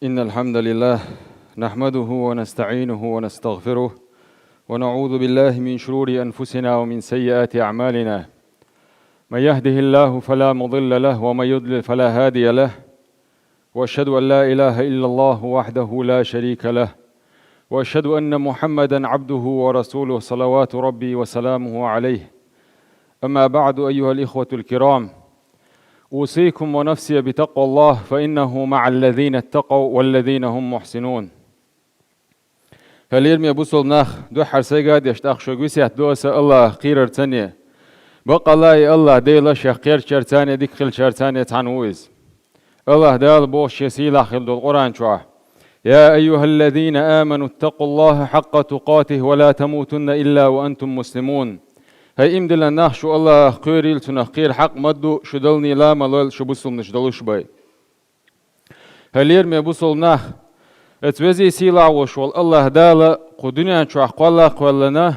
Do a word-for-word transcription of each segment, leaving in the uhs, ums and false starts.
إن الحمد لله نحمده ونستعينه ونستغفره، ونعوذ بالله من شرور أنفسنا ومن سيئات أعمالنا. من يهده الله فلا مضل له، ومن يضلل فلا هادي له. وأشهد أن لا إله إلا الله وحده لا شريك له، وأشهد أن محمدا عبده ورسوله، صلوات ربي وسلامه عليه. أما بعد، أيها الإخوة الكرام، أوصيكم ونفسي بتقوى الله، فإنه مع الذين اتقوا والذين هم محسنون. Хьалерме бусалба нах, дуьххьара сайга а деш, тӀаккха шуьга весет до аса Аллах кхерар цане. Бакъалла и Аллах Дела шех кхерчарцане, дика хилчарцане цхьана ву иза. Аллах Дала боху шен сийлахь хила долу Къуръан чохь: «يا أيها الذين آمنوا اتقوا الله حق تقاته ولا تموتن إلا وأنتم مسلمون». ХӀай иман диллина нах, шу Аллах кхоьрийла, цунах кхера хьакъ ма ду, шу далнийла а ма лойла, шу бусалбанаш долуш бай. Хьалерме бусалба нах, эцу везий сийлахь волуш волу Аллах Дала кху дуьнен чохь кхолла а кхоьллина,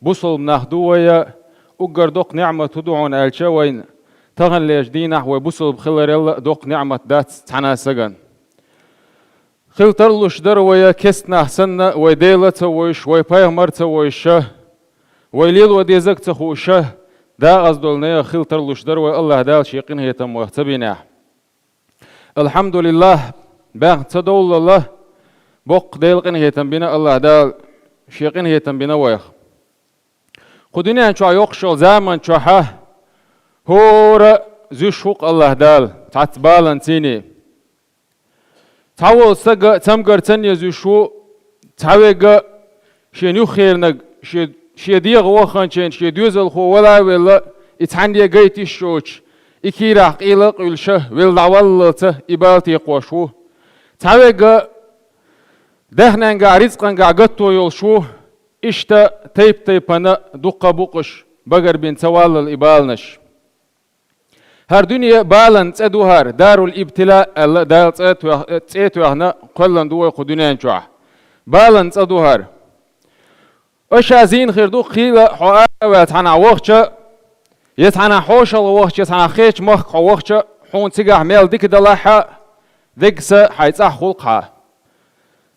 бусалба нах ду вай, уггар доккха неӀмат хӀун ду хьуна аьлча вайна, таханлерчу дийнахь вай бусалба хиларал а доккха неӀмат дац цхьана а сагана. Хила тарлуш дара вай кестнах санна, вай Дела а ца вевзаш, вай пайхамар а ца вевзаш, вай лело дезаг а ца хууш, декъаза долу нехан хила тарлуш дара вай Аллах Дала шен къинхетам вайх ца бинехь. Алхьамдулиллах, баьхна ца довллалла, боккха Делан къинхетам бина Аллах Дала, шен къинхетам бина вайх. Кху дуьнен чохь йоккхуш йолу заман чохьа хӀора а зуьйш ву-кх Аллах Дала, цхьацца баланца цӀийне. Цхьа волу стаг цамгар цӀанъян зуьйш ву, цхьа верг шен юххерниг, шен, шен дегӀан ваханчийн, шен доьзалхо вала а велла, и цхьаьнне гайта йиш йоцуш, и кийрахь къийла а къуьллуш, велла дӀаваллалца и бала текхош ву. Цхьа верг даьхненгахь, рицкъангахь гатто йолуш ву, иштта тайп-тайпана дуккха а бу-кх уьш, багарбина ца валлал и баланаш. ХӀара дуьне балан цӀе ду хӀара, дарул ибтила аьлла, Дала цӀе а тоьх-, цӀе а тоьхна, кхоьллина ду вай кху дуьнен чохь. Балан цӀа ду хӀара. Аша зийна хир ду-кх хийла хьо ара а ваьлла цхьанхьа вахча, я цхьанхьа хьошалгӀа вахча, я цхьанхьа кхечу махка хьо вахча, хьуна цигахь мел дика далахь а, деггаса хьайн цӀахь хуьлу-кх хьан.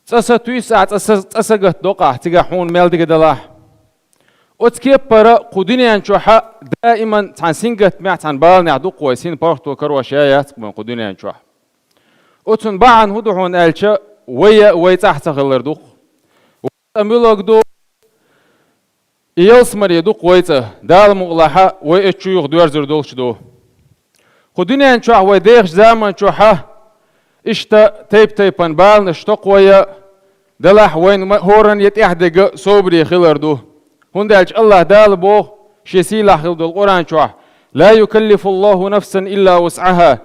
ЦӀа сатуьйсу ахь, цӀа са-, цӀа сагатдо-кх ахь, цигахь хьуна мел дика далахь. Оцу кеппара кху дуьнен чохьа даиман цхьана сингаттамехь, цхьана баланехь ду-кх вай, син паргӀато карош я яц-кх вайн кху дуьнен чохь. Оцун бахьана хӀун ду хьуна аьлча, вай а вай цӀахь ца хилар ду-кх. Вай цӀа муьлхаг ду, и ялсамане ду-кх вай цӀа, Дала мукъалахь, вай оцу чу юха доьрзур долуш ду. Кху дуьнен чохь вай дехачу заман чохьа иштта тайп-тайпана баланаш токхо а далахь, вайна ма-, хӀоранна а тӀаьхьа дерг собаре хилар ду. ХӀунда аьлча Аллах Дала боху шен сийлахь хила долу Къуръан чохь: «لا يكلف الله نفسا إلا وسعها».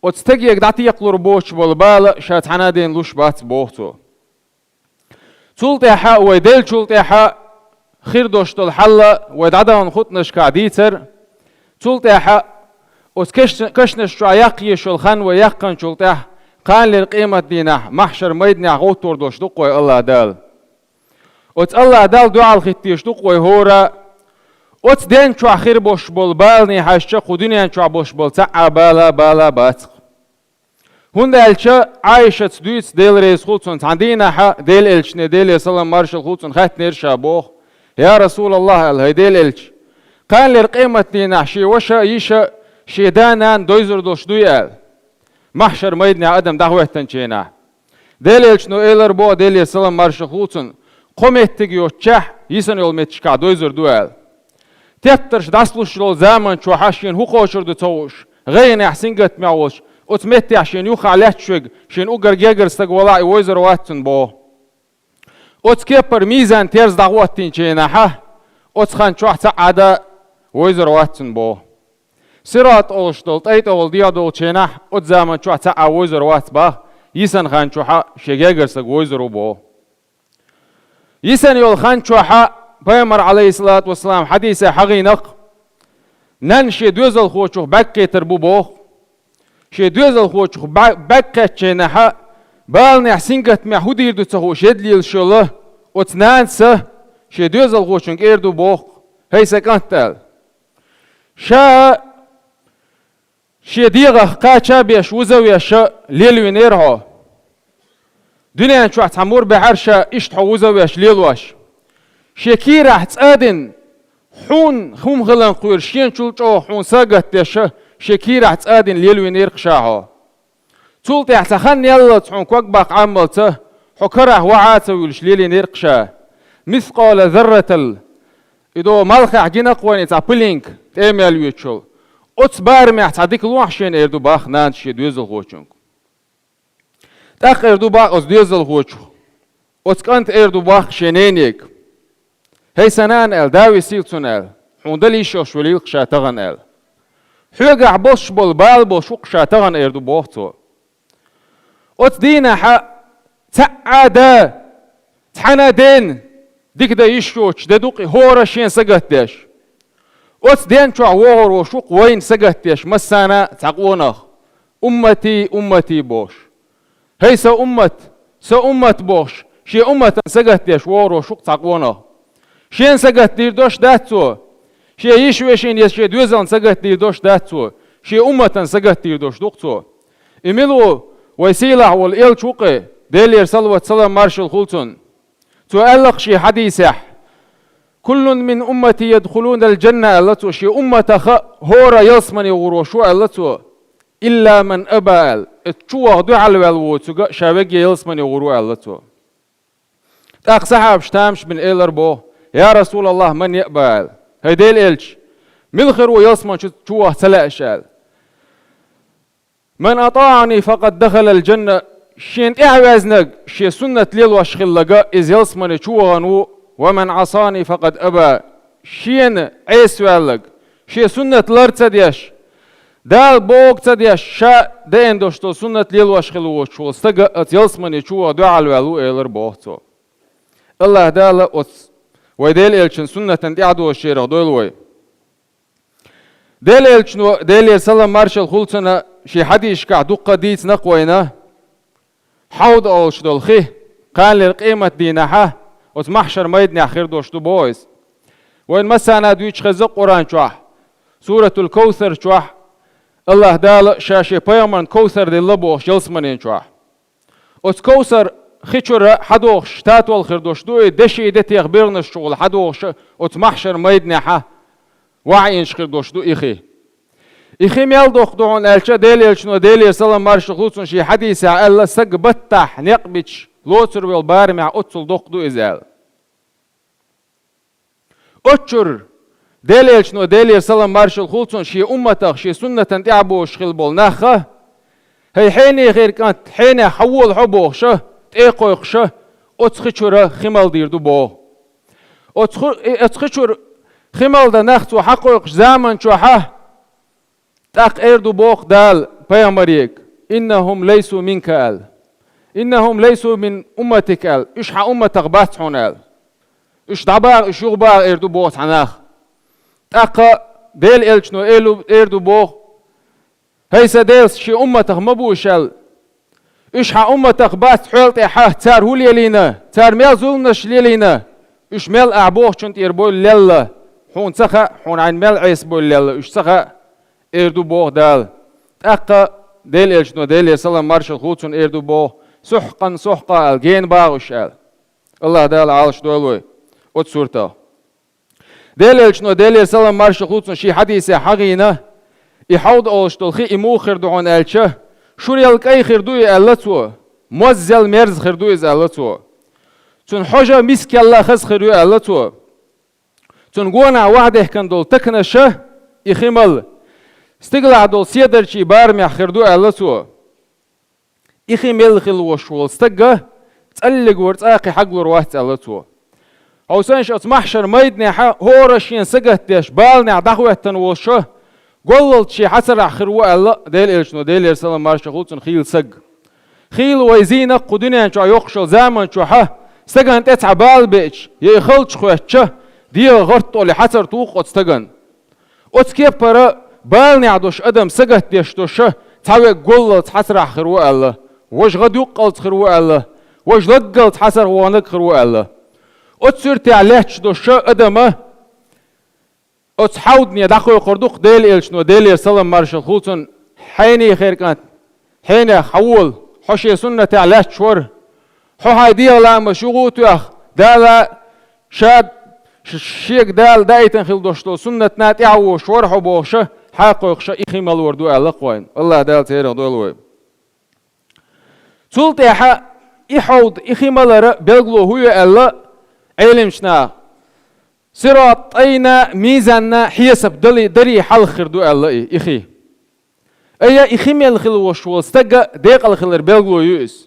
Оцу стаге дӀатекхалур боцуш болу бала ша цхьана а дена луш бац, боху Цо. Цул тӀаьхьа вай деллачул тӀаьхьа хир долуш долу хьал вай дӀадахана хутӀанашкахь дийцира. Цул тӀаьхьа оцу кешна-, кешнаш чохь яккха езаш йолу хан вай яьккхинчул тӀаьхьа, кханалера къематдийнахь, махьшар майданехь гӀовттор долуш ду-кх вай Аллах Дала. Оцу Аллах Далла дуьхьал хӀиттийш ду-кх вай хӀора а. Оцу ден чохь хир болуш болу балане хьаьжча, кху дуьнен чохь болуш болу цхьа а бала, бала бац-кх. ХӀунда аьлча Ӏайшаца дуьйцу, Дела реза хуьлу цунна, цхьана дийнахьа Делан элчане, Деле салам маршалла хуьлу цунна, хаьттинера ша боху: «Я Расулаллах, — аьлла, — хӀай Делан элча, кханалера къематдийнахь шен ваша а, йиша а, шен да а, нана а дойзур долуш дуй?» — аьлла. Махьшар майданехь адам дӀахӀоьттинчу хенахь. Делан элчано элира боху, Деле салам маршалла хуьлу цунна: «Кхо меттиг йоцучехь йисана йолу меттигашкахь дойзур ду», — аьлла. Тептарш дӀасалуш йолу заман чохьа шена хӀун кхочур ду ца хууш, гӀайгӀанехь, сингаттамехь волуш, оцу меттехь шена юххехь лаьтташ верг, шена уггар гергара стаг валахь а, и войзур вац цунна боху. Оцу кеппара мизан терза дӀахӀоттийначу хенахьа, оцу хан чохь цхьа а адам войзур вац цунна боху. Сират олуш долу тӀай тӀехула дехьа долчу хенахь, оцу заман чохь цхьа а войзур вац боху, йисана хан чохьа шен гергара стаг войзур ву боху. Йисана йолу хан чохьа, пайхамар, Ӏалайхиссалату вассалам, хьадисехь хьахийна-кх, нанна шен доьзалхочух бӀаьрг кхетар бу боху. Шен доьзалхочух бӀа-, бӀаьрг кхеттачу хенахьа, баланехь, сингаттамехь хӀун дийр ду ца хууш едда лелаш йолу оцу нанас шен доьзалхочуьнга эр ду боху: «ХӀай сан кӀант, — аьлла, — ша шен дегӀах кхача а беш, вуза а веш лелавинера хьо. Дуьнен чохь цхьа мур баьхьара ша иштта хьо вузавеш лелош. Шен кийрахь цӀа а дина, хьуна хӀума хилан кхоьру шен чул чӀогӀа хьуна сагатдеш, шен кийрахь цӀа а дина лелавинарх ша хьо. Цул тӀаьхьа цхьа хан яллалц хьуна ког баккха Ӏаммалца, хьо карахь вахьа а ца вуьлуш лелийнарх ша. Мискъала зарратал, и до малхехь гинакх вайн цхьа пылинка, тӀе а мел йоьдучул. Оцу барамехь цхьа дика лохьа шена эр ду бах нанас шен доьзалхочуьнга. ТӀаккха эр ду бах оцу доьзалхочух. Оцу кӀанта эр ду бах шен ненега. «ХӀей, сан нана», — аьлла, «да висийла цунна», — аьлла, «хьуна дала йиш йолуш велийла ша тахана», — аьлла. Хьоьгахь болуш болу бала болуш ву-кх ша тахана, эр ду боху цо. Оцу дийнахьа цхьаъ а да, цхьана а ден дика дан йиш йоцуш де ду-кх и хӀора шен сагатдеш. Оцу ден чохь вогӀур волуш ву-кх вайна сагатдеш массарна а цхьа къонах, «Уммати, уммати», — бохуш. «ХӀей, сан уммат, сан уммат», — бохуш, шен умматан сагатдеш вогӀур волуш ву-кх цхьа къонах. Шен сагатдийр долуш дац цо. Шен йиш-вешин я шен доьзална сагатдийр долуш дац цо. Шен умматан сагатдийр долуш ду-кх цо. И мила ву, вай сийлахь волу элча ву-кх и, Делера салават-салам маршалла хуьлу цунна. Цо аьлла-кх шен хьадисехь: «Куллун мин уммати ядхулунал джанна», — аьлла цо, шен умматах хӀора ялсамане гӀур волуш ву аьлла цо. «Илла ман аба», — аьлла, оцу чу ваха дуьхьал ваьлла воцург а ша веге ялсамане гӀур ву аьлла цо. ТӀаккха сахьабаш тамаш бина элира боху: «Я Расулаллах, ман яъба», — аьлла. «ХӀай Делан элча, мила хир ву ялсамане чу, чу ваха ца лаьаш?» — аьлла. «Ман атаӀани факъад дахалал джанна», шена тӀаьхьаваьзнарг, шен суннат лелош хилларг, иза ялсамане чу вахана ву, «ва ман Ӏасани факъад аба», шена Ӏеса ваьлларг, шен суннат лар ца деш, Дала бохург ца деш, ша деана долуш долу суннат лелош хилла воцуш волу стаг а оцу ялсамане чу ваха дуьхьал ваьлла ву, элира боху цо. АллахӀ Дала оцу вай Делан элчан суннатан тӀаьхьадозучарах дойла вай. Делан элчано, Делера салам маршалла хуьлу цунна, шен хьадисашкахь дуккха а дийцина-кх вайна, хьовд олуш долу хи, кханлера къематдийнахьа, оцу махьшар майданехь хир долуш ду боху иза. Вайна массарна а дуьйцуш хезна Къуръан чохь, Суратул Кавсар чохь, АллахӀ Дала ша шен пайхамарна Кавсар делла бохуш ялсаманин чохь. Оцу Кавсар хи чуьра хьадохуш, татол хир долуш ду и, деши детех бегӀанаш чухула хьадохуш, оцу махьшар майданехьа ваха Ӏийначу хир долуш ду и хи. И хи мел доккха ду хьуна аьлча, Делан элчано, Делера салам маршалла хуьлу цунна, шен хьадисехь аьлла, саг баттахь некъ бича лоцур волу барамехь оццул доккха ду иза аьлла. Оцу чуьра Делан элчано, Делера салам маршалла хуьлу цунна, шен умматах, шен суннатан тӀаьхьабозуш хилла болу нах а, хӀай хьенехера кӀант, хьенех хьан вола хьо бохуша, тӀе а кхойкхуша, оцу хи чуьра хи мел дийр ду боху. Оцу хи, оцу хи чуьра хи мел дан нах цо хьакхойкхучу заман чохьа, тӀаккха эр ду боху Дала пайхамарега: «ИннахӀум лайсу минка», — аьлла. «ИннахӀум лайсу мин умматика», — аьлла. «Уьш хьан умматах бац хьуна», — аьлла. «Уьш дӀабаха, уьш юхабаха», — эр ду боху цхьа нах. ТӀаккха Делан элчано элу, эр ду боху: «ХӀай сан Дела, шен умматах ма бу уьш», — аьлла. «Уьш хьан умматах бац хьоьл тӀаьхьа, цара хӀун лелийна, цара мел зуламаш лелийна, уьш мел ахь бохучун тӀера бовла лелла, хьуна ца хаьа, хьуна Ӏайна мел Ӏеса бовла лелла, уьш ца хаьа», — эр ду боху Дала. ТӀаккха Делан элчано, Делера салам маршалла хуьлу цунна, эр ду боху: «Сухькъан, сухькъа», — аьлла, «Гена баха уьш», — аьлла. АллахӀ Дала Ӏалаш дойла вай оцу суртах. Делан элчано, Делера салам маршалла хуьлу цунна, шен хьадисехь хьахийна, и хьовд олуш долу хи и муха хир ду хьуна аьлча, шурел кӀай хир ду и аьлла цо, моззел мерза хир ду иза аьлла цо. Цуьнан хьожа мискел а хаза хир ю аьлла цо. Цуьнан гонахь ваха дехкина долу таканаша и хи мала, стигалахь долу седарчий барамехь хир ду аьлла цо. И хи мел хилла волуш волу стаг а цӀаллиг вара, цкъа а кхин хьаглур вац аьлла цо. Хьовсанаш оцу махьшар майданехьа хӀора шен сагатдеш, баланехь дӀахӀоьттина волуша, голлалц шен хьацарахь хир ву аьлла Делан элчано, Делера салам маршалла хуьлу цунна, хийла саг. Хийла вай зийнакх кху дуьнен чохь йоккхуш йолу заман чохьа, стагана тӀе цхьа бала беача, я и халчу хоьттуча, дегӀан гӀарт олий хьацар туху оцу стагана. Оцу кепара баланехь долуш адам сагатдеш долуша, цхьаверг голлалц хьацарахь хир ву аьлла, важа гӀад юккъалц хир ву аьлла, важа лаггалц хьацарахь ваханарг хир ву аьлла. Оцу суьртехь лаьтташ долуша адама оцу хьовдане дӀакхойкхур ду-кх Делан элчано, Делера салам маршалла хуьлу цунна: «Хьенехера кӀант, хьенех хьан вола, хьо шен суннатехь лаьтташ вара, Хьо хьай дегӀан лаамаш юха а тоьхна, Дала ша, ш-, шега Дала даийтина хила долуш долу суннатна тӀаьхьавогӀуш вара хьо бохуш, хьакхойкхуш и хи малор ду аьлла кхойна. АллахӀ Дала церах дойла вай. Цул тӀаьхьа и хьовда, и хи малара белгало хӀун ю аьлла, Ӏелимчу наха, сират тӀайна, мизанна хьесап дали-, дарий хьалха хир ду аьлла и, и хи. Ая, и хи мел хила волуш волу стага декъала хилар белгало ю иза.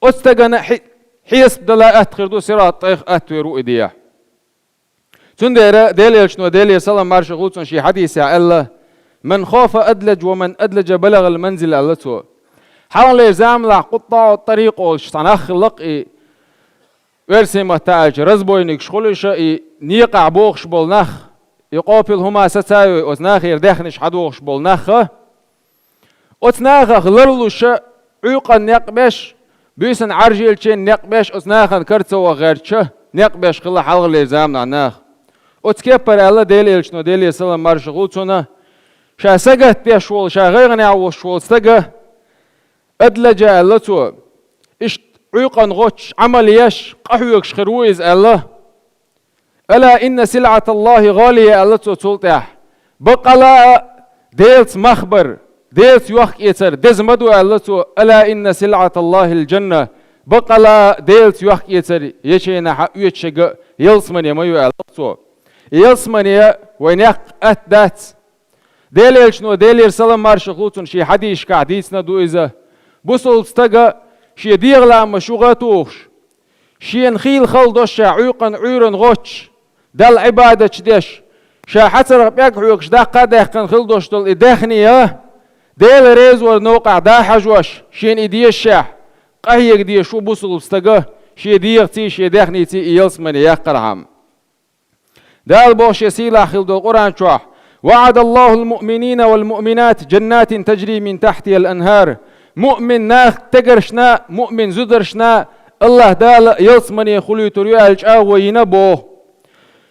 Оцу стагана хьи-, хьесап дала атта хир ду, сират тӀайх атта вер ву и дехьа. Цундела Делан Элчано, Делера салам маршалла хуьлда цунна, шен хьадисехь аьлла: «Ман хафа адлаж, ва ман адладжа балагӀал манзил», аьлла цо. Хьалхалера заманахь къуттаӀу тӀарикъ олуш цхьа нах хилла-кх и, оьрсийн маттахь аьлча, разбойникаш хуьлу иша, и некъахь бохуш болу нах, и къопил хӀума сацайой, оцу нахера даьхнаш хьадохуш болу нах а. Оцу нахах ларлуша, Ӏуьйкъан некъ беш, буьйсанна Ӏаржъелчийн некъ беш, оцу нахана кара ца ваха гӀерташ некъ беш хилла хьалхалера заманахь нах. Оцу кеппара аьлла Делан Элчано, Делера салам маршалла хуьлда цунна, ша сагатдеш волу, ша гӀайгӀанехь волуш волу стага, адладжа аьлла цо, иштта Ӏуьйкъан гӀоттуш, Ӏамал еш, къахьоьгуш хир ву иза аьлла. «Ала инна силӀаталлахӀи гӀалия», аьлла цо цул тӀаьхьа. Баккъала а Делаца мах бар, Делаца йохк-эцар деза ма ду, аьлла цо. «Ала инна силӀаталлахӀил джанна», баккъала а Делаца йохк-эцар ечийнахьа оьцуш ерг ялсамане ма ю, аьлла цо. И ялсамане вайн некъ атта дац. Делан Элчано, Делера салам маршалла хуьлда цунна, шен хьадисашкахь дийцина ду иза. Бусалба стага шен дегӀан лаамаш юха а тухуш, шена хийла хала долуш, ша Ӏуьйкъан Ӏуьйранна гӀоттуш, Далла Ӏибадаташ деш, ша хьацарах пӀелг хьоьгуш даккха а даьккхина хила долуш долу и даьхни а, Дела реза вар новкъахь дӀахьажош, шена и дезашехь, къахьега дезаш ву бусалба стага шен дегӀаций, шен даьхниций и ялсамане яккхархьама. Дала боху шен сийлахь хила долу Къуръан чохь: «ВаӀадаллахӀул муъминина вал муъминати джаннатин таджри мин тахьтихӀал анхӀар». Муъмин нах стегаршна, муъмин зударшна АллахӀ Дала ялсамане хуьлуьйтур ю аьлла чӀагӀо йина боху.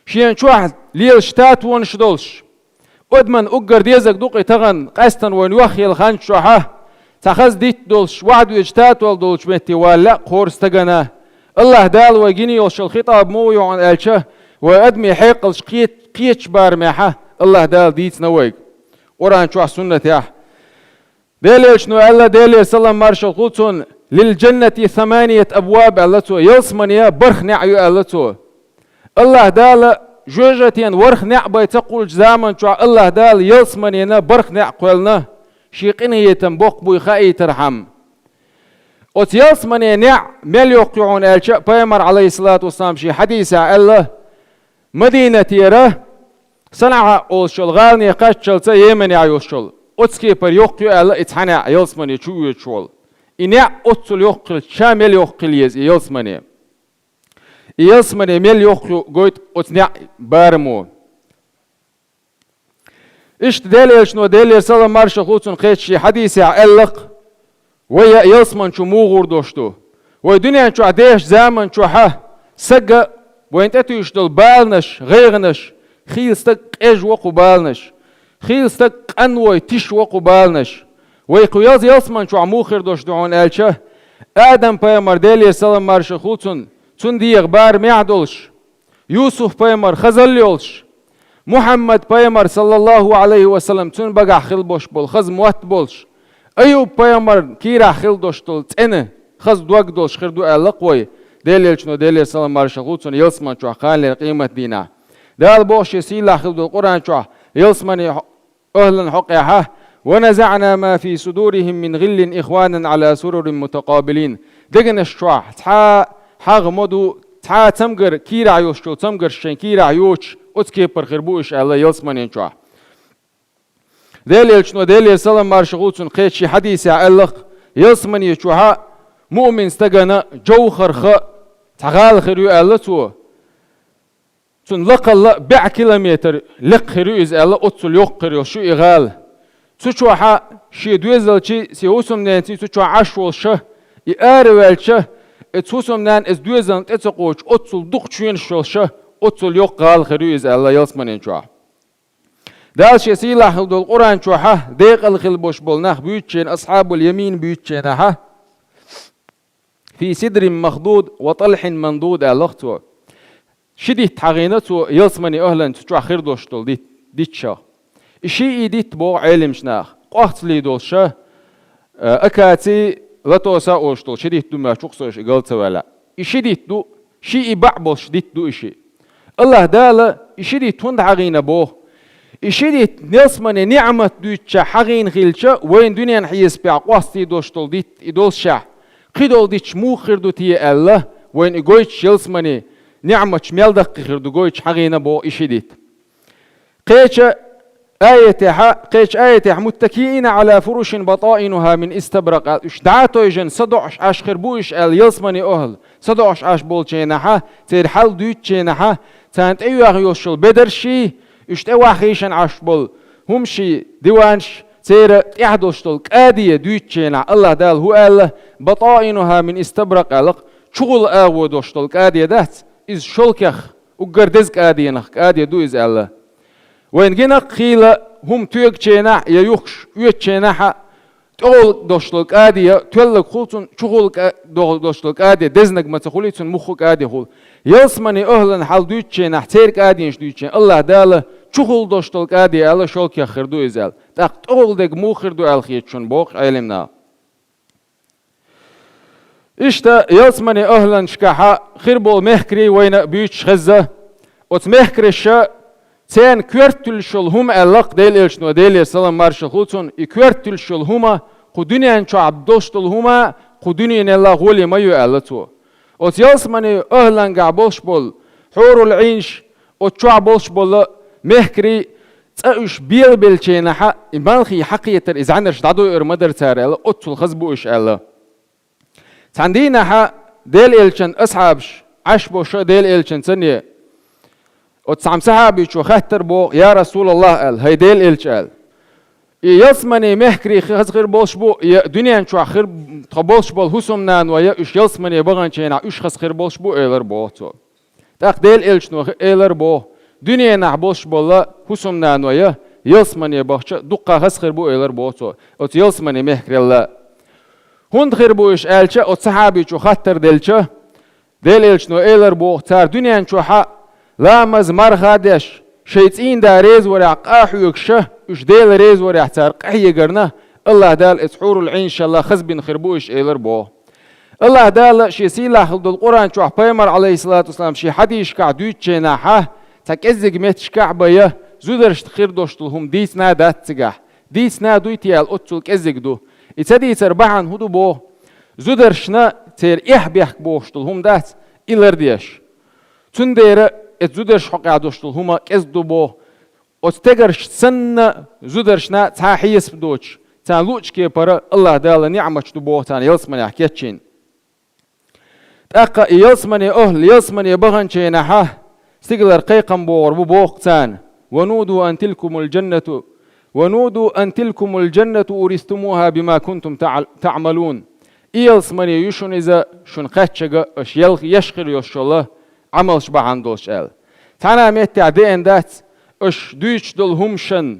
Шена чохь лелаш татонаш долуш. Адаман уггар дезарг ду-кх и тахана, къаьстина вайна йохъелла хан чохь а, цхьа хаза дитт долуш, вахьдоьдуш татол долчу метте вала лаьа кхора стагана. АллахӀ Дала вай гина йолуш йолу хитӀаб муха ю хьуна аьлча, вай адамийн хьекъалш кхет-, кхетачу барамехь а АллахӀ Дала дийцина вайга Къуръан чохь, суннатехь. Делан Элчано аьлла, Делера салам маршалла хуьлда цунна: «Лил джаннати саманият абваб», аьлла цо, ялсамане барх неӀ ю, аьлла цо. АллахӀ Дала жоьжахатен ворхӀ неӀ бен ца кхуллучу заман чохь АллахӀ Дала ялсаманена барх неӀ кхоьллина, шен къинхетам боккха буй хаийтархьама. Оцу ялсаманен неӀ мел йоккха ю хьуна аьлча, Пайхамар, Ӏалайхиссалату вассалам, шен хьадисехь аьлла, Мадинатера СанӀа олуш йолу гӀалане кхаччалца Йеменехь йолуш йолу, оцу кепара йоккха ю аьлла и цхьа неӀ ялсамане чу оьцуш волу. И неӀ оццул йоккха хилча, ша мел йоккха хила еза и ялсамане. И ялсамане мел йоккха ю гойту оцу неӀ барамо. Иштта Делан Элчано, Делера салам маршалла хуьлда цунна, кхечу шен хьадисехь аьлла-кх: «Вай ялсамани чу муха гӀур долуш ду? Вай дуьнен чохь дешачу заман чохь а сага вайна тӀетуьйсуш долу баланаш, гӀайгӀанаш, хийла стаг къежво кху баланаш, хийла стаг къанвой тишво кху баланаш. Вай кху ялс-, ялсамани чохь муха хир долуш ду хьуна?» аьлча, Адам-пайхамар, Делера салам маршалла хуьлда цунна, цуьнан дегӀан барамехь долуш, Юсуп-пайхамар хазалла йолуш, Мухьаммад-пайхамар, саллаллахӀу Ӏалайхи ва саллам, цуьнан багахь хила болуш болу хаза мотт болуш, Аюб-пайхамарна кийрахь хила долуш долу цӀена хаза дог долуш хир ду аьлла-кх вай Делан Элчано, Делера салам маршалла хуьлда цунна, ялсамани чохь кханалера къематдийнахь. Дала боху шен сийлахь хила долу Къуръан чохь, ялсамани ахӀлан хьокъехь: «Ва назаӀна ма фи судурихим мин гӀиллин ихванан Ӏала сурурин мутакъабилин». Дегнаш чохь цхьа хьагӀ ма ду, цхьа цамгар кийрахь йолуш йолу цамгарш шайн кийрахь йоцуш, оцу кепара хир бу уьш аьлла ялсаманин чохь. Делан Элчано, Делера салам маршалла хуьлда цунна, кхечу шен хьадисехь аьлла-кх: ялсамани чохь а муъмин стагана жовхӀарх цхьа гӀала хир ю аьлла цо. Цуьнан лакхалла бӀе километр лекха хир ю иза аьлла, оццул йоккха хир йолуш ю и гӀала. Цу чохь а шен доьзалчий, шен хӀусамненций цу чохь Ӏаш волуш а, и араваьлча, оцу хӀусамненна оцу доьзална тӀе ца кхочуш, оццул дукха чоьнаш йолуш а, оццул йоккха гӀала хир ю иза аьлла ялсаманин чохь. Дала шен сийлахь хила долу Къуръан чохь а декъала хила болуш болу нах буьйцучу хенахь, асхьабул ямин буьйцучу хенахь а, «Фи сидрин махдуд ва талхин мандуд», аьлла цо. Ши дитт хьагӀийна цо ялсаманин охӀланна цу чохь хир долуш долу дит-, дитташах. И шиъ дитт боху Ӏелимаш наха, къохцале долуш ша, э, акаци, лотос олуш долу ши дитт ду моьттуш ву-кх со, и гал ца ваьлла. И ши дитт ду, шиъ баӀ болуш дитт ду и шиъ. АллахӀ Дала и ши дитт хӀунда хьагӀийна боху? И ши дитт ялсаманин ниӀмат дуьйцучохь хьагӀийна хилча, вайна дуьненан хьесапехь къохцале долуш долу дитт и доллушехь, кхидолу дитташ муха хир ду те аьлла, вайна и гойтуш, ялсаманин ниӀматаш мел даккхий хир ду гойтуш хьагӀийна боху и ши дитт. Кхечу аятехь, кхечу аятехь: «Муттакиина Ӏала фурушин батаинуха мин истабракъ», аьлла, уьш дӀа а тевжина, садоӀуш Ӏаш хир бу уьш аьлла, ялсаманин охӀла, садоӀуш Ӏаш болчу хенахь, церан хьал дуьйцучу хенахь, царна тӀеоьхуш йолу бедарш, уьш тӀе вахийшина Ӏаш болу хӀумаш, диванаш, церан тӀехь долуш долу кӀаде дуьйцучу хенахь, АллахӀ Дала хӀун аьлла: «Батаинуха мин истабракъ», аьлла, чухула агӀо долуш долу кӀаде дац, иза шовкех, уггар деза кӀаденах кӀаде ду иза аьлла. Вайна гина-кх хийла хӀума тоьгучу хенахь я юхкуш оьцучу хенахь а, тӀехула долуш долу кӀаде тоьлларг хуьлу цунна, чухула кӀа-, долуш долу кӀаде дезнарг ма ца хуьлий, цунна муьлхха а кӀаде хуьлу. Ялсаманин охӀланна хьал дуьйцучу хенахь церан кӀаденаш дуьйцучу хенахь, АллахӀ Дала чухула долуш долу кӀаде аьлла, шовкех хир ду иза аьлла. ТӀаккха тӀехула дерг муха хир ду аьлла хета шуна боху Ӏелимнаха. Иштта ялсаманин охӀланашкахь хир болу мехкарий вайна буьйцуш хезна. Оцу мехкарша, церан коьрталуш йолу хӀума аьлла-кх Делан Элчано, Делера салам-маршалла хуьлу цунна, и коьрталуш йолу хӀума кху дуьнен чохь долуш долу хӀума кху дуьненал гӀоле ма ю аьлла цо. Оцу ялсаманин охӀлангахь болуш болу хьурул Ӏийнаш, оцу чохь болуш болу мехкарий, цкъа уьш белабеллачу хенахь, и малхий хьакхетар, и зӀаьнарш дӀадойур ма дара цара аьлла, оццул хаза бу уьш аьлла. Цхьана дийнахь Делан Элчанан асхьабаш Ӏаш бу ша Делан Элчанца. Оцу цхьана сахьабичо хаьттира боху: «Я РасулаллахӀ, — аьлла, — хӀай Делан Элча, — аьлла, — и ялсаманин мехкарий хаза хир болуш бу, я дуьнен чохь хир, тхан болуш болу хӀусамнано, я уьш ялсамане баханчу хенахь уьш хаза хир болуш бу?» — элира боху цо. ТӀаккха Делан Элчано хи-, элира боху: «Дуьненахь болуш болу хӀусамнано я ялсамане бахча дуккха хаза хир бу», — элира боху цо, оцу ялсаманин мехкарелла. «ХӀунда хир бу уьш?» — аьлча, оцу сахьабичо хаттар делча, Делан Элчано элира боху: «Цара дуьнен чохь а ламаз, марха а деш, шайн цӀийнда резаварехь къа а хьоьгуш, уьш Делан резаварехь цара къахьегарна, АллахӀ Дала оцу хьурул Ӏийнашалла хаза бина хир бу уьш», — элира боху. АллахӀ Дала Шен сийлахь долу Къуръан чохь Пайхамар, Ӏалайхиссалату вассалам, шен хьадисашкахь дуьйцучу хенахь, цхьа кӀеззиг меттигашкахь а бен, зударшна хир долуш долу хӀума дийцина а дац цигахь. Дийцина а дуй те аьлла, оццул кӀеззиг ду. И ца дийцар бахьана хӀун ду боху? Зударшна церан эхь-бехк бохуш долу хӀума дац, и лардеш. Цундела оцу зударшна хьокъехь долуш долу хӀума кӀезиг ду боху. Оцу стегаршна санна, зударшна цхьа а хьесап доцуш, царна луъучу кепара АллахӀ Дала ниӀматаш ду боху царна ялсаманехь кечйина. ТӀаккха и ялсаманин охӀла ялсамане баханчу хенахь, стигалара кхайкхам богӀур бу боху царна: «Ва нуду ан тилкумул джаннату, ва нуду ан тилкумул джаннату уристумуха бима кунтум таъ-, таъмалун». И ялсамане ю шуна иза, шуна кхаьчча аша ел-, еш хир йолуш йолу Ӏамалш бахьана долуш аьлла. Цхьана а меттехь деана дац, аша дуьйцуш долу хӀуманаш,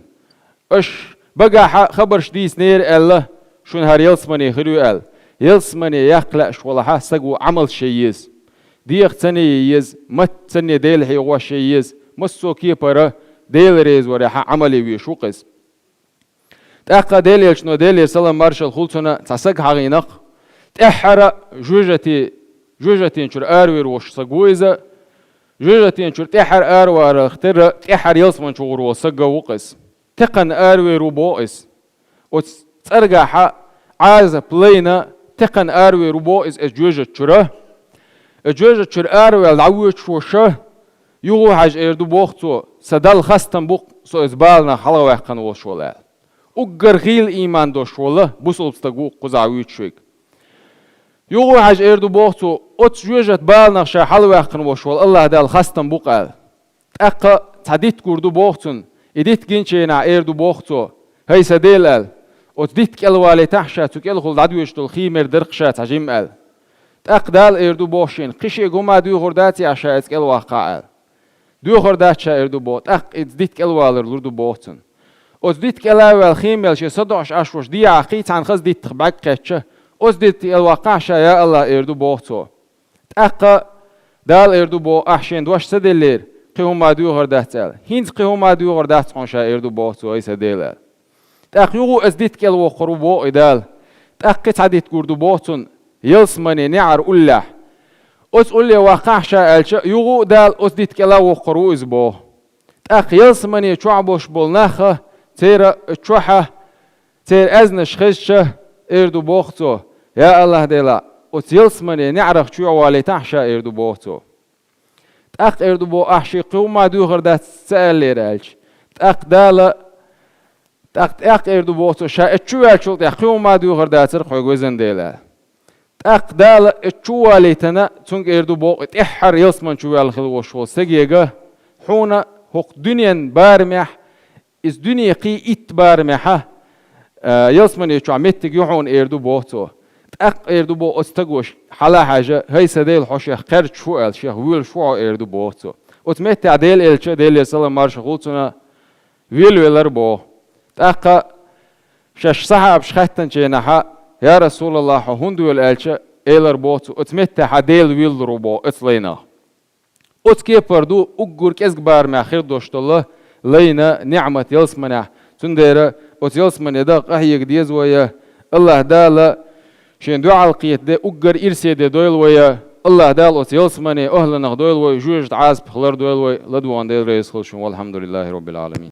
аша багахь а хабарш дийцинера аьлла, шуна хӀара ялсамане хир ю аьлла. Ялсамане яккха лаьаш волахь, стага Ӏамалш ян еза. ДегӀаца санна ян еза, маттаца санна, Дела хьехош ян еза, массо а кепара Дела резаварехь Ӏамал ян везаш ву-кх иза. ТӀаккха Делан Элчано, Делера салам-маршалла хуьлу цунна, цхьа стаг хьагӀийна-кх, тӀаьххьара жоьжахати-, жоьжахатин чуьра аравер волуш стаг ву иза. Жоьжахатин чуьра тӀаьххьара араваларх терра, тӀаьххьара ялсамани чу гӀур волу стаг ву-кх иза. Текхана аравер ву боху иза. Оцу цӀергахь Ӏазап лайна, текхана аравер ву боху иза оцу жоьжахати чуьра. Оцу жоьжахати чуьра араваьлла дӀавоьдуш волуш, юха хьаьжча эр ду боху цо: «Сан Далла хастам бу-кх, со оцу баланах хьалхаваьккхина волуш волу», — аьлла. Уггар хийла ийман долуш волу бусалба стаг ву-кх кхузахь вуьйцуш верг. Юха хьаьжча эр ду боху цо: «Оцу жоьжахати баланах ша хьалхаваьккхина волуш волу АллахӀ Далла хастам бу-кх», — аьлла. ТӀаккха цхьа дитт гур ду боху цунна. И дитт гинчу хенахь эр ду боху цо: «ХӀай сан Дела, — аьлла, — оцу дитта кӀелвалийтахьа ша, цу кӀелхула дӀадоьдуш долу хий мер дара-кх ша цхьажимма», — аьлла. ТӀаккха Дала эр ду боху шена: «Кхин шега хӀума доьхур дац ахь ша иза кӀелваккхахь?» — аьлла. «Доьхур дац ша», — эр ду боху. ТӀаккха иза дитта кӀелвалар лур ду боху цунна. Оцу дитта кӀела а ваьлла, хий мел шен садоӀуш Ӏаш волуш дехьа кхин цхьана хаза диттах бӀаьрг кхетча, Оцу дитта кӀел ваккхахьа ша, я АллахӀ, эр ду боху цо. ТӀаккха Дала эр ду боху: ахь шен дош ца деллера, кхин хӀума доьхур дац аьлла. ХӀинца кхин хӀума доьхур дац хьуна ша, эр ду боху цо, ай сан Дела, аьлла. ТӀаккха юха а оцу дитта кӀел воккхур ву боху и Дала. ТӀаккха кхин цхьа дитта гур ду боху цунна, ялсамане неӀар уллехь. Оцу улле ваккхахьа ша аьлча, юха а Дала оцу дитта кӀел воккхур ву иза боху. ТӀаккха ялсамане чохь болуш болу нах а, церан чохь а, церан аьзнаш хезча, эр ду боху цо: я АллахӀ Дела, оцу ялсамане неӀарах чу а валийтахьа ша, эр ду боху цо. ТӀаккха эр ду боху: ахь шен кхин хӀума доьхур дац ца аьллера, аьлча. ТӀаккха Дала, тӀаккха, тӀаккха эр ду боху цо: ша оцу чу ваьллачул тӀаьхьа кхин хӀума доьхур дацара хьоьга, везан Дела, аьлла. ТӀаккха Дала оцу чу валийтина, цуьнга эр ду боху: и тӀаьххьара ялсамане чу ваьлла хила волуш волу стагега, хьуна хӀокху дуьненан барамехь, иза дуьне кхин итт барамехьа, а, ялсамане чохь меттиг ю хьуна, эр ду боху цо. ТӀаккха эр ду боху оцу стаго, хьала а хьаьжжина: хӀай сан Дела, хьо шех кхерчаш ву аьлла, шех воьлуш ву хьо, эр ду боху цо. Оцу меттехь Делан элча, Делера салам маршалла хуьлда цунна, велавелира боху. ТӀаккха шаьш сахьабаш хаьттинчу хенахь: я РасулаллахӀ, хьо хӀунда воьлу? аьлча, элира боху цо: оцу меттехь Дела вуьйлалур ву боху оцу лайнах. Оцу кепара ду уггар кӀезиг барамехь хир долуш долу лайна неӀмат ялсаманехь. Цундела оцу ялсамане даха къахьега деза вай. АллахӀ Дала шен дуьхьал кхета де уггар ирсе де дойла вай. АллахӀ Дала оцу ялсамане ахӀланах дойла вай, жоьжахатин Ӏазапах лардойла вай. ЛадугӀун Дела реза хуьлда шуна. Валхьамдулиллахи роббил Ӏаламин.